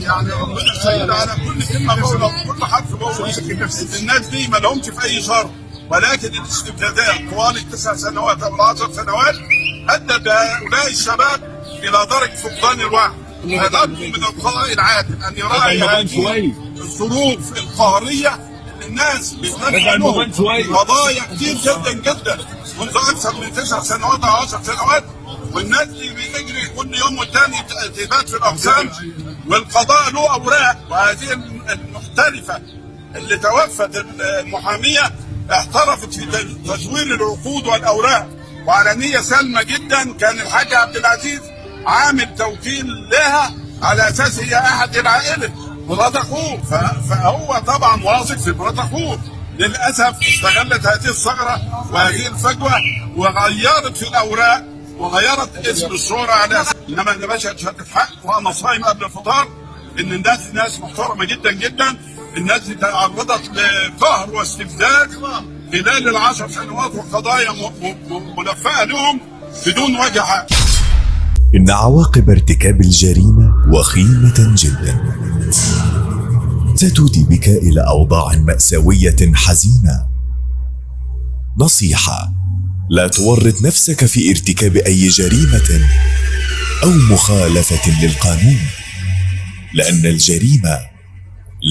يعني ربنا شهيد على كل كلمة بقولها وكل حرف بقوله، ان الناس دي ما لهمش في اي شر، ولكن الاستبدادات طوال التسع سنوات او العشر سنوات ادت بهؤلاء الشباب الى درجه فقدان الوعي. فنرجو من القضاء العادل ان يراعي هذه الظروف القهريه اللي الناس بتنفذ قضايا كتير جدا جدا منذ اكثر من 9 سنوات او 10 سنوات، والناس دي بتجري كل يوم والتاني تبات في الاقسام، والقضاء له اوراق. وهذه المحترفه اللي توفت المحاميه احترفت في تزوير العقود والاوراق، وعلى نيه سالمه جدا. كان الحاج عبد العزيز عامل توكيل لها على اساس هي احد العائله، مرات اخوه، فهو طبعا واثق في مرات اخوه. للاسف استغلت هذه الثغرة وهذه الفجوة وغيرت في الاوراق وغيرت اسم الصورة على اساس. انما انا بشهد شهادة حق وانا صايم قبل الفطار ان الناس ناس محترمه جدا جدا. الناس دي تعرضت لقهر واستفزاز خلال العشر سنوات وقضايا ملفقة لهم بدون وجه حق. إن عواقب ارتكاب الجريمة وخيمة جدا، ستودي بك إلى أوضاع مأساوية حزينة. نصيحة: لا تورط نفسك في ارتكاب أي جريمة أو مخالفة للقانون، لأن الجريمة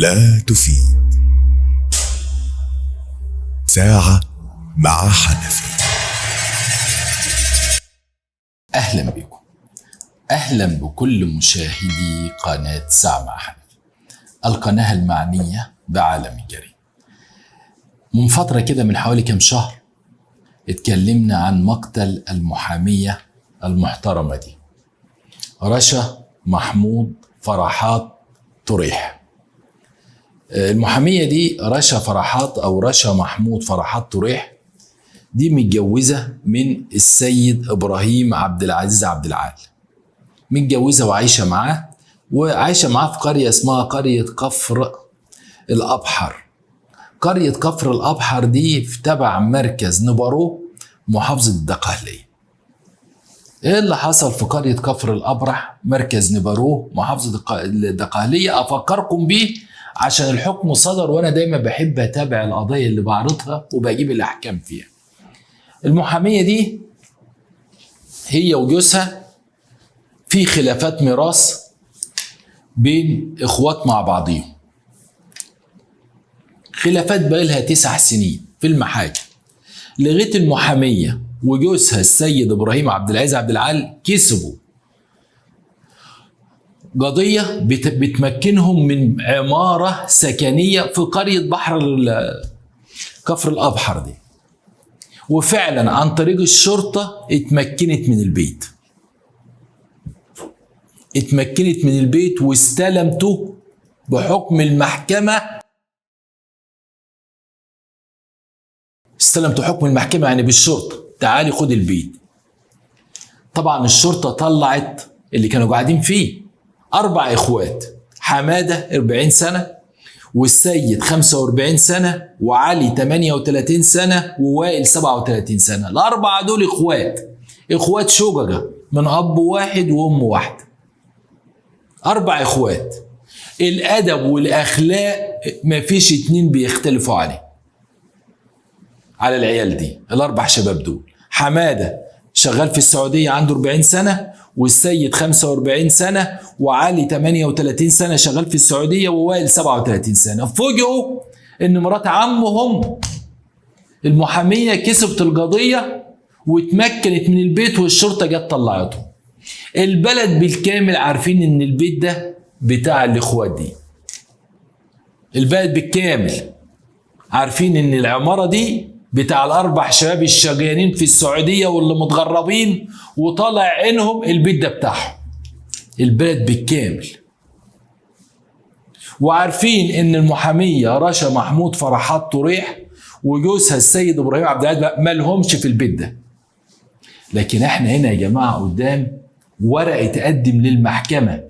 لا تفيد. ساعة مع حنفي. أهلا بكم، أهلا بكل مشاهدي قناة ساعة مع حنفي، القناة المعنية بعالم الجريمة. من فترة كده، من حوالي كام شهر، اتكلمنا عن مقتل المحامية المحترمة دي، رشا محمود فرحات طريح. المحامية دي رشا فرحات أو رشا محمود فرحات طريح، دي متجوزة من السيد إبراهيم عبد العزيز عبد العال، متجوزة وعايشة معاه، وعايشة معاه في قرية اسمها قرية كفر الأبحر. قرية كفر الأبحر دي في تبع مركز نبرو، محافظة الدقهلية. ايه اللي حصل في قرية كفر الأبرح، مركز نبرو، محافظة الدقهلية؟ أفكركم بيه عشان الحكم صدر، وأنا دايما بحب أتابع القضايا اللي بعرضها وبجيب الأحكام فيها. المحامية دي هي وجوزها في خلافات ميراث بين اخوات مع بعضيهم، خلافات بقالها 9 سنين في المحاكم، لغاية المحاميه وجوزها السيد ابراهيم عبد العزيز عبد العال كسبوا قضية بتمكنهم من عمارة سكنية في قرية بحر كفر الابحر دي، وفعلا عن طريق الشرطة اتمكنت من البيت، اتمكنت من البيت واستلمته بحكم المحكمة. استلمت حكم المحكمة، يعني بالشرطة، تعالي خد البيت. طبعا الشرطة طلعت اللي كانوا قاعدين فيه، أربع إخوات: حمادة 40 سنة، والسيد 45 سنة، وعلي 38 سنة، ووائل 37 سنة. الأربعة دول إخوات، إخوات شجرة من أب واحد وأم واحدة، أربع إخوات. الأدب والأخلاق مفيش اتنين بيختلفوا عليه على العيال دي، الأربع شباب دول. حمادة شغال في السعودية عنده 40 سنة، والسيد 45 سنة، وعلي 38 سنة شغال في السعودية، ووائل 37 سنة. فوجئوا ان مرات عمهم المحامية كسبت القضية واتمكنت من البيت والشرطة جت طلعتهم. البلد بالكامل عارفين ان البيت ده بتاع الاخوات دي، البلد بالكامل عارفين ان العمارة دي بتاع الاربع شباب الشغالين في السعودية واللي متغربين وطالع عينهم، البيت ده بتاعهم، البلد بالكامل. وعارفين ان المحامية رشا محمود فرحات طريح وجوزها السيد ابراهيم عبد العزيز ما لهمش في البيت ده. لكن احنا هنا يا جماعة قدام ورق اتقدم للمحكمة،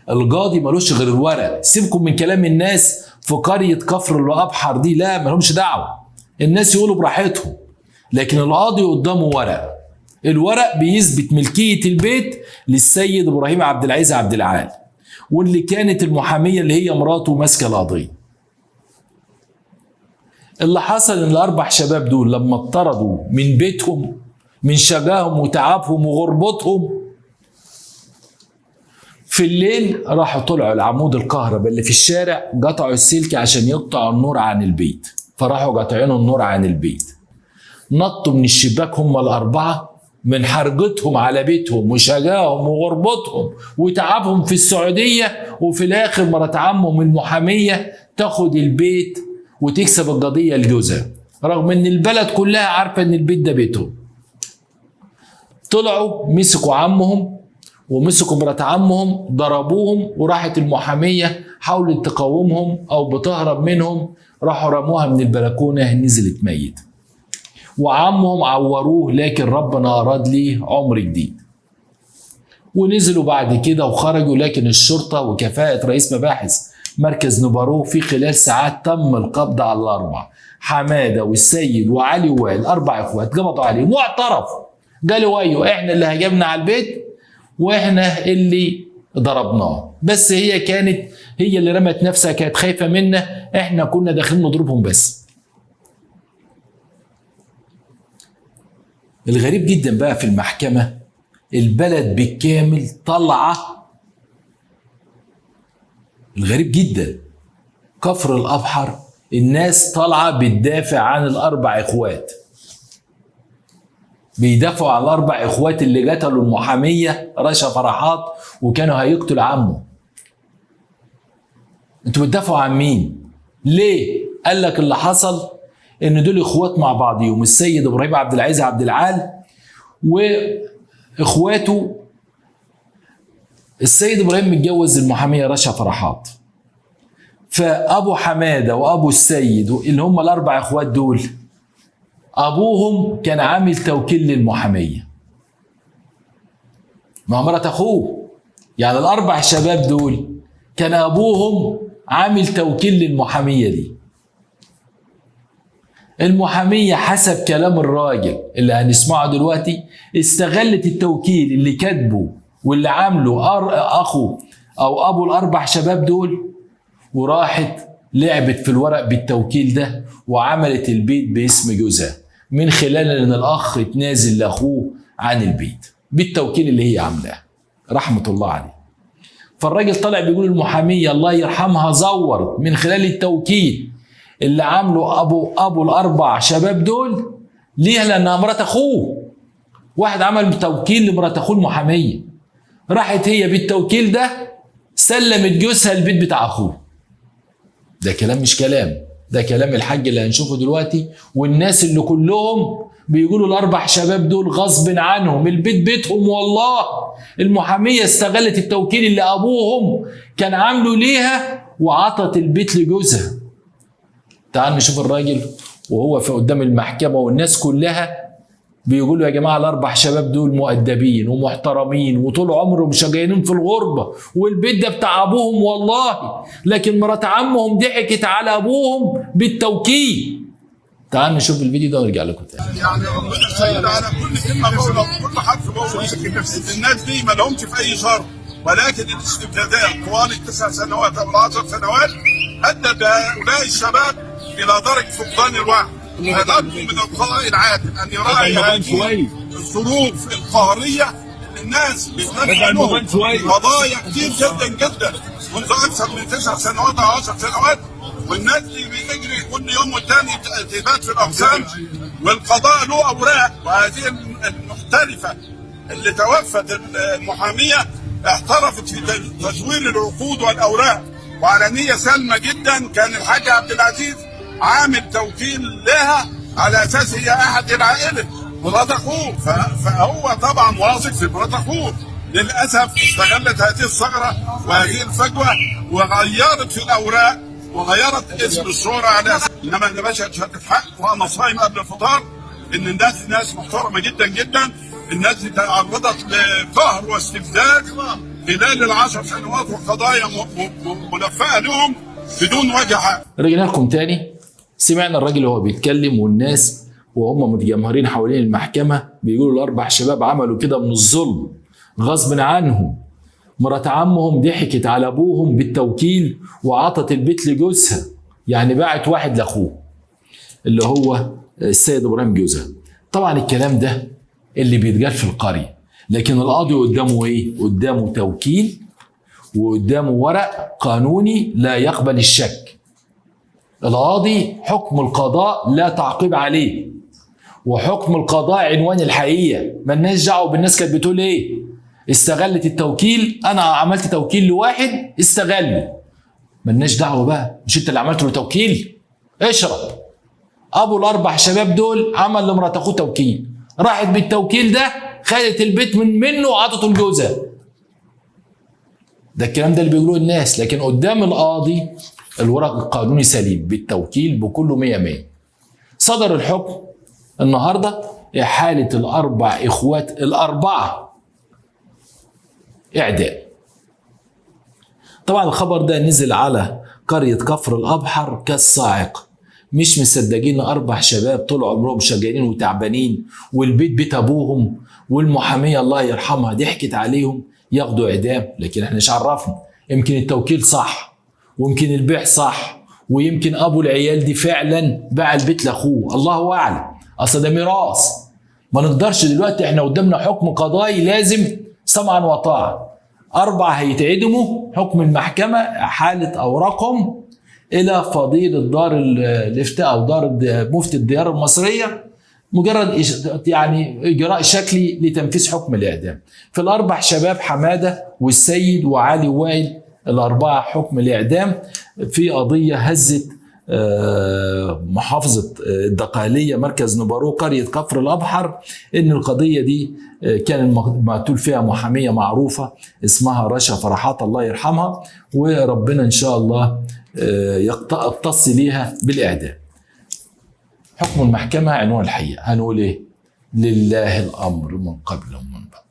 القاضي ملوش غير الورق. سيبكم من كلام الناس في قرية كفر الأبحر دي، لا ملهمش دعوة، الناس يقولوا براحتهم، لكن القاضي قدامه ورق، الورق بيثبت ملكية البيت للسيد إبراهيم عبد العزيز عبد العال. واللي كانت المحامية اللي هي مراته ماسكة القضية. اللي حصل ان الاربع شباب دول لما اطردوا من بيتهم، من شجاهم وتعبهم وغربتهم، في الليل راحوا طلعوا العمود الكهرباء اللي في الشارع، قطعوا السلك عشان يقطعوا النور عن البيت، فراحوا قاطعين النور عن البيت، نطوا من الشباك هم الاربعة من حرجتهم على بيتهم وشجاهم وغربتهم وتعبهم في السعودية، وفي الاخر مرات عمهم المحاميه تاخد البيت وتكسب القضية لجوزها، رغم ان البلد كلها عارفه ان البيت ده بيتهم. طلعوا مسكوا عمهم ومسكوا مرات عمهم، ضربوهم، وراحت المحاميه حاولت تقاومهم او بتهرب منهم، راحوا رموها من البلكونه، نزلت ميت. وعمهم عوروه، لكن ربنا اراد ليه عمر جديد. ونزلوا بعد كده وخرجوا، لكن الشرطة وكفاءة رئيس مباحث مركز نبارو في خلال ساعات تم القبض على الاربعة، حمادة والسيد وعلي وائل، اربع اخوات قبضوا عليهم واعترفوا، قالوا ايوه احنا اللي هجمنا على البيت واحنا اللي ضربناه، بس هي كانت هي اللي رمت نفسها، كانت خايفة منا، احنا كنا داخلين نضربهم بس. الغريب جدا بقى في المحكمة، البلد بالكامل طلعه، الغريب جدا كفر الابحر الناس طالعه بتدافع عن الاربع اخوات، بيدافعوا على الاربع اخوات اللي قتلوا المحاميه رشا فرحات وكانوا هيقتلوا عمه. انتوا بتدافعوا عن مين؟ ليه؟ قال لك اللي حصل ان دول اخوات مع بعضيهم، السيد ابراهيم عبد العزيز عبد العال واخواته. السيد ابراهيم متجوز المحاميه رشا فرحات، فابو حمادة وابو السيد اللي هم الاربع اخوات دول ابوهم كان عامل توكيل للمحاميه مع مرات اخوه، يعني الاربع شباب دول كان ابوهم عامل توكيل للمحاميه دي. المحاميه حسب كلام الراجل اللي هنسمعه دلوقتي استغلت التوكيل اللي كاتبه واللي عامله اخو او ابو الاربع شباب دول، وراحت لعبت في الورق بالتوكيل ده وعملت البيت باسم جوزها، من خلال ان الاخ اتنازل لاخوه عن البيت بالتوكيل اللي هي عاملاه رحمه الله عليه. فالراجل طلع بيقول المحاميه الله يرحمها زورت من خلال التوكيل اللي عامله ابو الاربع شباب دول. ليه؟ لانها مرات اخوه، واحد عمل توكيل لمرات اخوه المحاميه، راحت هي بالتوكيل ده سلمت جوزها البيت بتاع اخوه. ده كلام مش كلام، ده كلام الحاج اللي هنشوفه دلوقتي، والناس اللي كلهم بيقولوا الاربع شباب دول غصب عنهم البيت بيتهم والله. المحاميه استغلت التوكيل اللي ابوهم كان عامله ليها وعطت البيت لجوزها. تعال نشوف الراجل وهو في قدام المحكمة والناس كلها بيقولوا يا جماعة الاربع شباب دول مؤدبين ومحترمين وطول عمرهم شجعانين في الغربة والبيت ده بتاع ابوهم والله، لكن مرات عمهم ضحكت على ابوهم بالتوكيل. تعال نشوف الفيديو ده ونرجع لكم تاني. يعني ربنا شهيد على كل كلمة بقولها وكل حرف بقوله، الناس دي ما لهمش في اي شر، ولكن الاستبدادات طوال التسع سنوات او العشر سنوات ادت بهؤلاء الشباب الى درجه فقدان الوعي. هدفهم من القضاء العادل ان يراعي هذه الظروف القهريه اللي الناس بتنفذ قضايا كتير جدا جدا منذ اكثر من 9 سنوات او 10 سنوات، والناس دي بتجري كل يوم والتاني تبات في الاقسام، والقضاء له اوراق. وهذه المحترفه اللي توفت المحاميه احترفت في تزوير العقود والاوراق، وعلى نيه سلمه جدا كان الحاج عبد العزيز عامل توكيل لها على اساس هي احد العائلة مرات اخوه، فهو طبعا واثق في مرات اخوه. للاسف استغلت هذه الثغرة وهذه الفجوة وغيرت في الاوراق وغيرت اسم الصورة على اساس، انما انا بشهد شهادة حق وانا صايم قبل الفطار ان الناس ناس محترمه جدا جدا. الناس دي تعرضت لقهر واستبداد خلال ال10 سنوات وقضايا ملفقة لهم بدون وجه حق. رجعنا لكم تاني، سمعنا الراجل وهو بيتكلم والناس وهم متجمهرين حوالين المحكمة بيقولوا الأربع شباب عملوا كده من الظلم غصب عنهم، مرات عمهم ضحكت على ابوهم بالتوكيل وعطت البيت لجوزها، يعني باعت واحد لاخوه اللي هو السيد ابراهيم جوزها. طبعا الكلام ده اللي بيتقال في القرية، لكن القاضي قدامه ايه؟ قدامه توكيل وقدامه ورق قانوني لا يقبل الشك. القاضي حكم القضاء لا تعقيب عليه، وحكم القضاء عنوان الحقيقة، مالناش دعوه بالناس كانت بتقول ايه. استغلت التوكيل، انا عملت توكيل لواحد استغله، مالناش دعوه بقى، مش انت اللي عملت له توكيل، اشرب. ابو الاربع شباب دول عمل لمرات اخوه توكيل، راحت بالتوكيل ده خدت البيت منه وعطته لجوزها. ده الكلام ده اللي بيقولوه الناس، لكن قدام القاضي الورق القانوني سليم بالتوكيل بكله 100 100. صدر الحكم النهارده إحالة الأربع إخوات الأربعة إعدام. طبعا الخبر ده نزل على قرية كفر الأبحر كالصاعقة، مش مصدقين أربع شباب طول عمرهم شجعانين وتعبانين والبيت بيت أبوهم والمحامية الله يرحمها ضحكت عليهم ياخدوا إعدام. لكن احنا مش عرفنا، يمكن التوكيل صح ويمكن البيع صح ويمكن أبو العيال دي فعلا باع البيت لأخوه، الله أعلم، أصل ده ميراث، ما نقدرش دلوقتي، احنا قدامنا حكم قضائي لازم سمعا وطاعة. أربعة هيتعدموا، حكم المحكمة حالة أوراقهم إلى فضيلة دار الإفتاء أو دار مفتي الديار المصرية، مجرد يعني إجراء شكلي لتنفيذ حكم الإعدام. في الأربع شباب حمادة والسيد وعلي وائل، الأربعة حكم الإعدام في قضية هزت محافظة الدقهلية مركز نبارو قرية كفر الأبحر. إن القضية دي كان المقتول فيها محامية معروفة اسمها رشا فرحات الله يرحمها، وربنا إن شاء الله يقتص ليها بالإعدام. حكم المحكمة عنوان الحقيقة، هنقول إيه؟ لله الأمر من قبل ومن بعد.